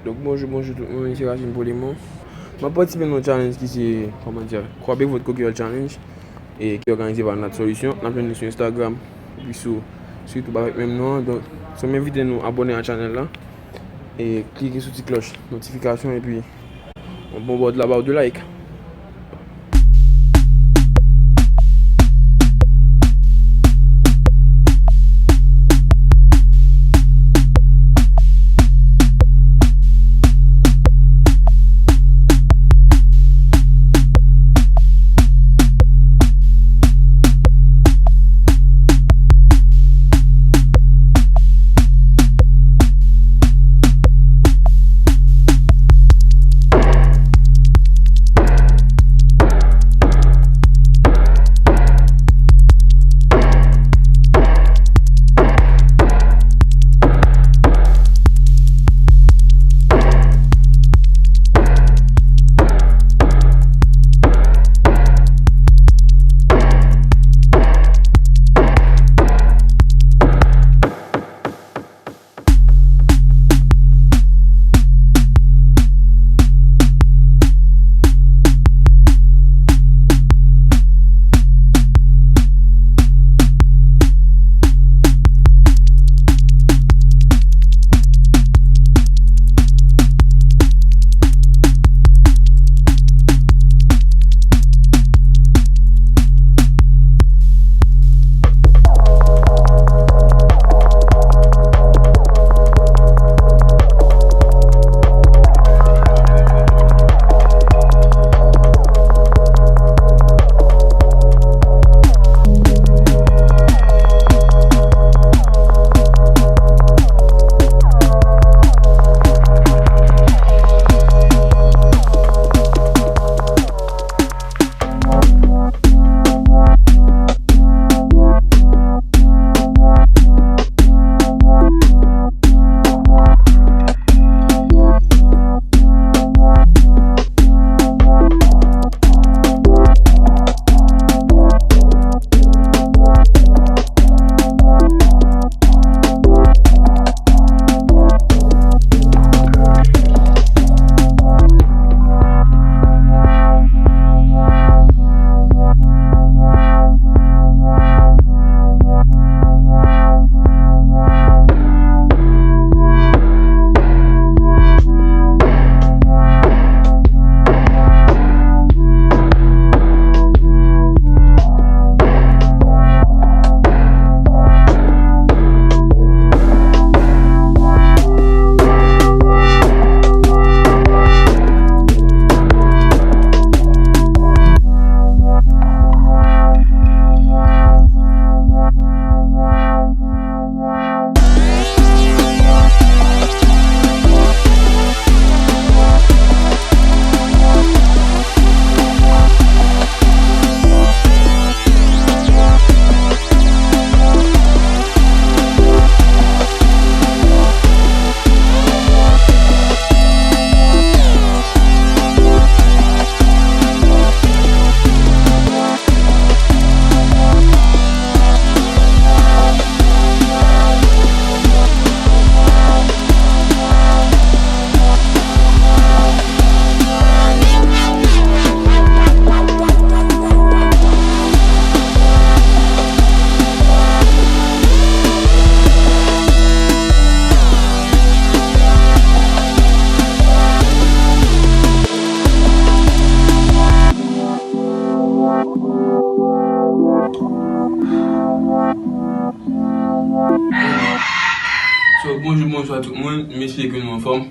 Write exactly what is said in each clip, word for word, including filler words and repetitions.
Donk, bonjou, bonjou tout moun, se Racine Polémon. M ap patisipe nan yon challenge ki se, kòman di, Kwape Vòt Kokiyòl Challenge, e ki òganize pa Nat Solution. N ap jwenn li sou Instagram, epi sou, sou YouTube avèk menm non an. Donk, so m envite nou abòne a channel la, e klike sou ti klòch notifikasyon, epi yon bon bòt la ba w de like. So, bonjou, bonswa tout moun. M espere ke nou anfòm.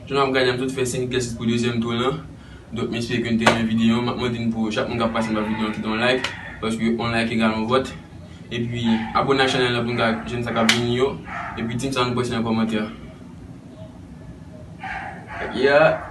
Jan n ap gade, m sot fè senk egzèsis pou dezyèm tou lan. Donk, m espere ke n te renmen videyo an. M ap mande n pou chak moun k ap pase anba videyo an kite yon like, paske yon like egal yon vòt. Epi, abòne ak chanèl la pou n ka jwenn sa k ap vini yo. Epi, di m sa nou panse nan kòmantè. Yeah.